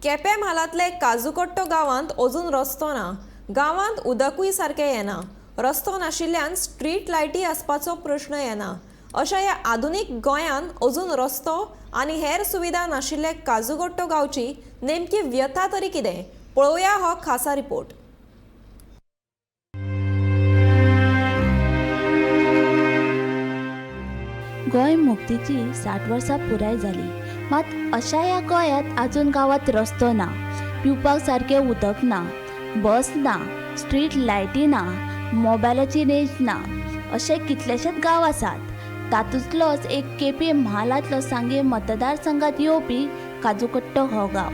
केपें म्हालांतले काजुकट्टो गांवांत अजून रस्तो ना. गांवांत उदकूय सारकें येना. रस्तो नाशिल्ल्यान स्ट्रीट लायटी आसपाचो प्रश्न येना. अशा ह्या आधुनीक गोंयांत अजून रस्तो आनी हेर सुविधा नाशिल्ले काजुकट्टो गांवची नेमकी व्यथा तरी कितें, पळोवया हो खासा रिपोर्ट. गोंय मुक्तीची 60 वर्सां पुराय जाली, मात अशा ह्या गोंयांत अजून गांवांत रस्तो ना, पिवपाक सारकें उदक ना, बस ना, स्ट्रीट लायटी ना, मोबायलाची रेंज ना, अशे कितलेशेच गांव आसात. तातूंतलोच एक केपें म्हालांतलो सांगें मतदारसंघात येवपी काजुकट्टो हो गांव.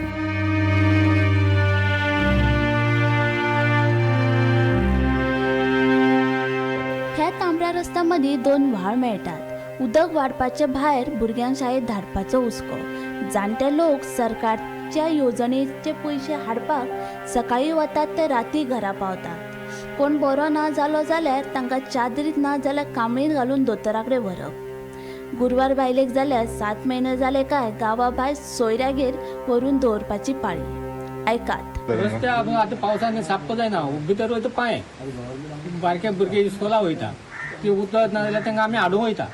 ह्या तांबड्या रस्त्या मदीं दोन व्हाळ मेळटात. उदक वाडपाचे भायर भुरग्यांक शाळेंत धाडपाचो हुस्को. जाणटे लोक सरकारच्या येवजणेचे पयशे हाडपाक सकाळीं वतात ते राती घरा पावतात. कोण बरो ना जालो जाल्यार तांकां चादरीत ना जाल्यार कांबळीन घालून दोतोरा कडेन व्हरप. गुरवार बायलेक जाल्यार 7 म्हयने जाले काय गांवा भायर सोयऱ्यागेर व्हरून दवरपाची पाळी. आयकात. रस्ते आतां पावसान साप्प जायना, भितर वयता पांय, बारके भुरगे इस्कोला वयता, ती उदक ना जाल्यार तांकां आमी हाडूंक वयता.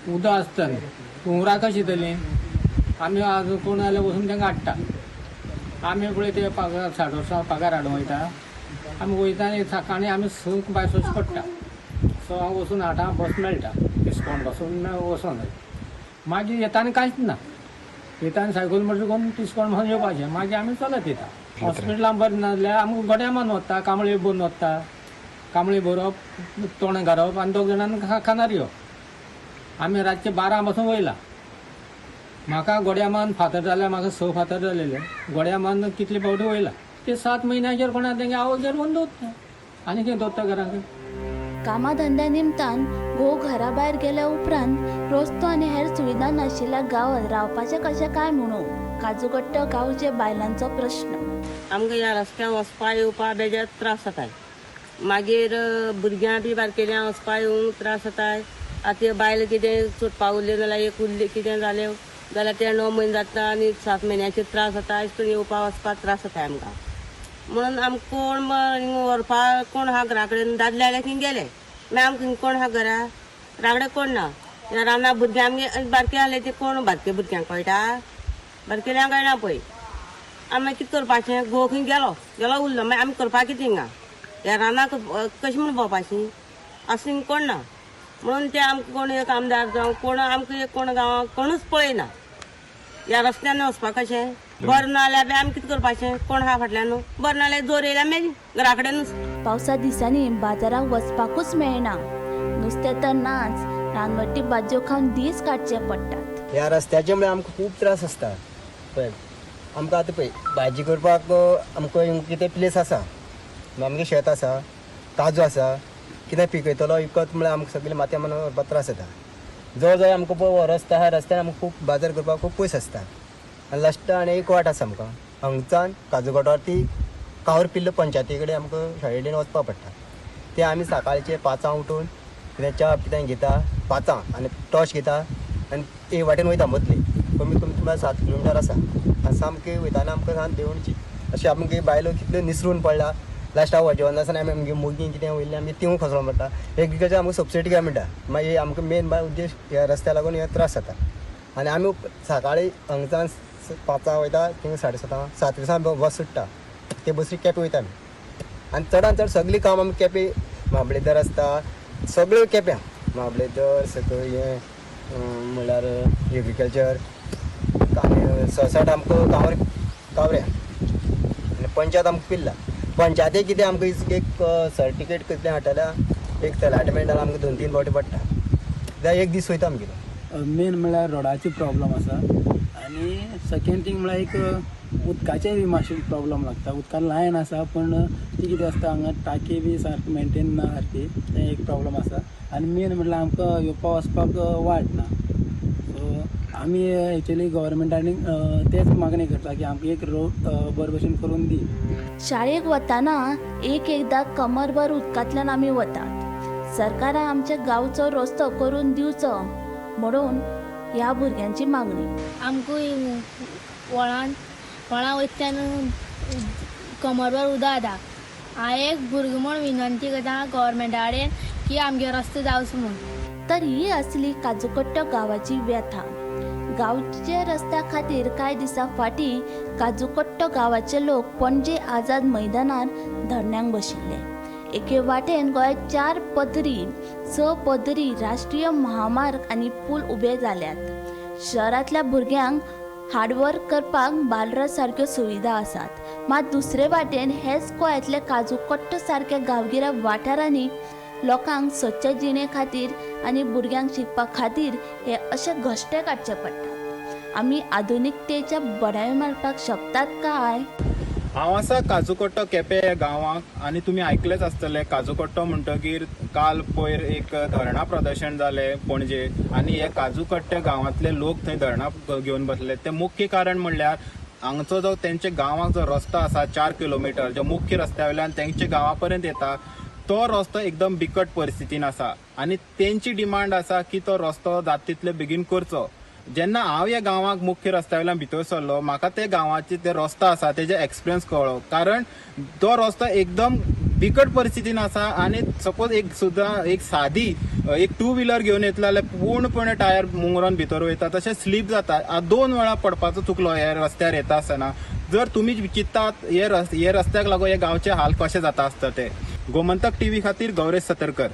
उदक आसता न्ही, हुंवरा कशी येतली, आमी आज कोण जाल्यार वचून तांकां हाडटा. आमी पळय ते पगार 60 वर्सां पगार हाडूंक वयता. आमी वयता आनी सकाळीं आमी 6 भायर सरचें पडटा. 6 वचून 8 बस मेळटा, इसकोण पासून वचोन जाय. मागीर येता आनी कांयच ना, येता आनी सायकल म्हणटा कोण इसकोण पासून येवपाचें. मागीर आमी चलत येता. हॉस्पिटलान बरें ना जाल्यार आमकां गोड्या मान वता, कांबळी भरून वता, कांबळी भरप, तोंड घालप आनी दोग जाणांक खानार येवप. आमी रातचे 12 पासून वयला. म्हाका गोड्यामान फातर जाल्यार म्हाका 6 फातर जालेले, गोड्यामान कितले फावटी वयला. ते 7 म्हयन्याचेर कोणा तेंगे आवय व्हरून दवरता आनी कितें दवरता घराक. कामाधंद्या निमतान घोव घरा भायर गेल्या उपरांत रस्तो आनी हेर सुविधा नाशिल्ल्या गांवांत रावपाचें कशें काय म्हणून काजुकट्टो गांवचे बायलांचो प्रश्न. आमकां ह्या रस्त्यार वचपा येवपा बेजार त्रास जाताय. मागीर भुरग्यां बी बारकेल्यांक वचपा येवंक त्रास जाताय. आतां बायल कितें सोदपा उरलें जाल्यार एक उरलें कितें जालें जाल्यार ते 9 म्हयने जाता आनी 7 म्हयन्याचे त्रास जाता. अशें करून येवपा वचपाक त्रास जाताय आमकां. म्हणून आमकां कोण व्हरपाक कोण आहा घरा कडेन, दादले जाल्यार खंय गेले, मागीर आमकां कोण आहा घरा, घरा कडेन कोण ना. ह्या रानां भुरग्यां आमगे बारके आहले ते कोण बारके भुरग्यांक कळटा, बारकेल्यांक कळना पळय. आमी कितें करपाचें, घोव खंय गेलो गेलो उरलो, मागीर आमी करपाक कितें हिंगा, ह्या रानाक कशें म्हूण भोंवपाची, अशें कोण ना. म्हणून ते आमकां कोण एक आमदार जावं कोण आमकां एक कोण गांवांक कोणूच पळयना. ह्या रस्त्यान वचपाक कशें, बरें ना जाल्यार बी आमी कितें करपाचें, कोण आहा फाटल्यान, बरें ना जाल्यार जोर येयल्यार मागीर घरा कडेनूच. पावसा दिसांनी बाजाराक वचपाकूच मेळना, नुस्तें तर नाच, रानवटी भाजयो खावन दीस काडचे पडटात. ह्या रस्त्याचे म्हळ्यार आमकां खूब त्रास आसता. पळय आमकां आतां पळय भाजी करपाक आमकां कितें प्लेस आसा, आमगें शेत आसा, काजू आसा, कितें पिकयतलो विकत म्हळ्यार आमकां सगळें माथ्या मान व्हरपाक त्रास जाता. जवळ जवळ आमकां पळय हो रस्तो आहा, रस्त्यान आमकां खूब बाजार करपाक खूब पयस आसता. आनी लास्ट आनी एक वाट आसा आमकां हांगच्यान काजूगोटार ती कावर पिल्ल पंचायती कडेन आमकां शाळे कडेन वचपाक पडटा. ते आमी सकाळचे 5 उठून कितें च्या कितें घेता 5 आनी टॉर्च घेता आनी ते वाटेन वयता. मदली कमीत कमी तुमकां 7 किलोमिटर आसा. आनी सामकी वयताना आमकां सान देंवची अशें आमगे बायलो कितल्यो निसरून पडला. लास्टाक वजेवन आसतना आमी आमगे मुगी कितें वयल्ली आमी तिवूं खसलो पडटा. एग्रीकल्चर आमकां सबसिडी काय मेळटा. मागीर आमकां मेन उद्देश ह्या रस्त्या लागून हे त्रास जाता. आनी आमी सकाळीं हांगच्यान 5 वयता, थिंग 7:30 7 दिसां बस सुट्टा, ते बसी केपें वयता आमी. आनी चडान चड सगळीं काम आमी केपें म्हाबळेदर आसता, सगळ्यो केप्यां म्हाबळेदर सगळें हें म्हणल्यार एग्रीकल्चर आनी सोसायट आमकां कावर कावऱ्या आनी पंचायत आमकां पिल्ला. पंचायती कितें आमकां एक सर्टिफिकेट कितें हाडटल्या, एक तलाटे मेळटा आमकां 2-3 फावटी पडटा, जाल्यार एक दीस वयता आमगेलो. मेन म्हळ्यार रोडाची प्रॉब्लम आसा आनी सेकेंड थींग म्हळ्यार एक उदकाचेय बी मातशें प्रॉब्लम लागता. उदकान लायन आसा पूण ती कितें आसता हांगा टाकी बी सारकी मेनटेन ना सारकी, तें एक प्रॉब्लम आसा. आनी मेन म्हळ्यार आमकां येवपा वचपाक वाट ना. सो आमी एक्चुअली गव्हर्मेंटान तेच मागणी करता की आमकां एक रोड बरे भशेन करून दी. शाळेक वतना एक एकदां कमरभर उदकांतल्यान आमी वतात. सरकारान आमच्या गांवचो रस्तो करून दिवचो म्हणून ह्या भुरग्यांची मागणी. आमकां व्हळान कोणा वयता तेन्ना कमरभर उदक जाता. हांव एक भुरगो म्हूण विनंती करता गव्हर्मेंटा कडेन की आमगे रस्तो जावचो म्हूण. तर ही आसली काजुकट्टो गांवाची व्यथा. गांवच्या रस्त्या खातीर कांय दिसां फाटीं काजुकट्टो गांवाचे लोक पणजे आझाद मैदानार धरण्याक बशिल्ले. एके वाटेन गोंयांत 4 पदरी 6 पदरी राष्ट्रीय महामार्ग आनी पूल उबे जाल्यात. शहरांतल्या भुरग्यांक हार्डवर्क करपाक बालरथ सारक्यो सुविधा आसात, मात दुसरे वाटेन हेच गोंयांतले काजुकट्टो सारक्या गांवगिऱ्या वाठारांनी लोकांक स्वच्छ जिणे खातीर आनी भुरग्यांक शिकपा खातीर हे अशे घश्टे काडचे पडटात. आमी आधुनिकतेच्या बडाय मारपाक शकतात काय? हांव आसा काजुकट्टो केपें ह्या गांवाक आनी तुमी आयकलेच आसतले काजुकट्टो म्हणटगीर काल पयर एक धरणां प्रदर्शन जालें पणजे आनी हे काजुकट्टे गांवांतले लोक थंय धरणां घेवन बसले. तें मुख्य कारण म्हणल्यार हांगचो जो तेंच्या गांवाक जो रस्तो आसा 4 किलोमिटर जो मुख्य रस्त्या वयल्यान तेंच्या गांवा पर्यंत येता तो रस्तो एकदम बिकट परिस्थितीन आसा आनी तेंची डिमांड आसा की तो रस्तो जाता तितले बेगीन करचो. जेन्ना हांव ह्या गांवाक मुख्य रस्त्या वयल्यान भितर सरलो म्हाका ते गांवाचे ते रस्तो आसा तेजे एक्सपिरियन्स कळ्ळो, कारण तो रस्तो एकदम बिकट परिस्थितीन आसा आनी सपोज एक सुद्दां एक सादी एक टू व्हिलर घेवन येतलो जाल्यार पूर्णपणे टायर मुंगरोन भितर वयता, तशें स्लीप जाता. 2 वेळा पडपाचो चुकलो ह्या रस्त्यार येता आसतना. जर तुमी चिंतात हे रस्त्याक लागून हे गांवचे हाल कशे जाता आसता ते. गोमंतक टीव्ही खातीर गौरेश सतरकर.